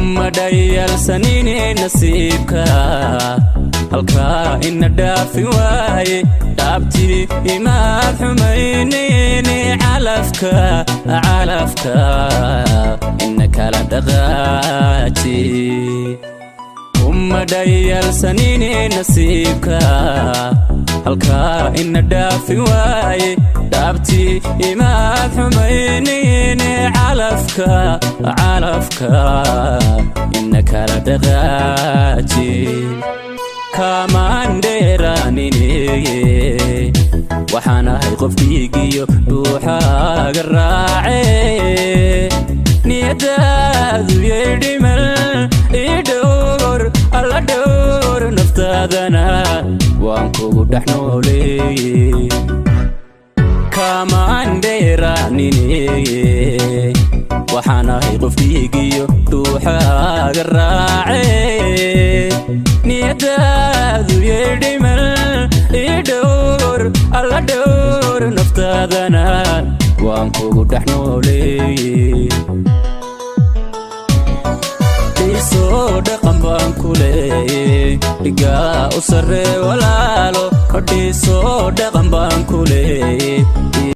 Uma dhayalsanine nasiibka, halkaa ina dhaafi waaye. Dhaabtii imaad xumaynine, calafka, calafka ina kala dhaqaaji. Uma dhayalsanine nasiibka, halkaa ina dhaafi waaye. Dhaabtii imaad xumaynine, calafka, calafka ina kala dhaqaaji. Kaamaan dheeraanine, waxaan ahay qof dhiigiyo dhuuxaaga raace. Niyadaadu yay dhimal, ii dhowr, alla dhowr naftaadana, waan kugu dhex nooleeye. Kaamaan dheeraanine, waxaan ahay qof dhiigiyo dhuuxaaga raace. Niyadaadu yay dhimal, ii dhowr, alla dhowr naftaadana, waan kugu dhex nooleeye. Dhiisoo dhaqan baan ku leeyey, dhigaa u sarree walaalo. Dhiisoo dhaqan baan ku leeyey.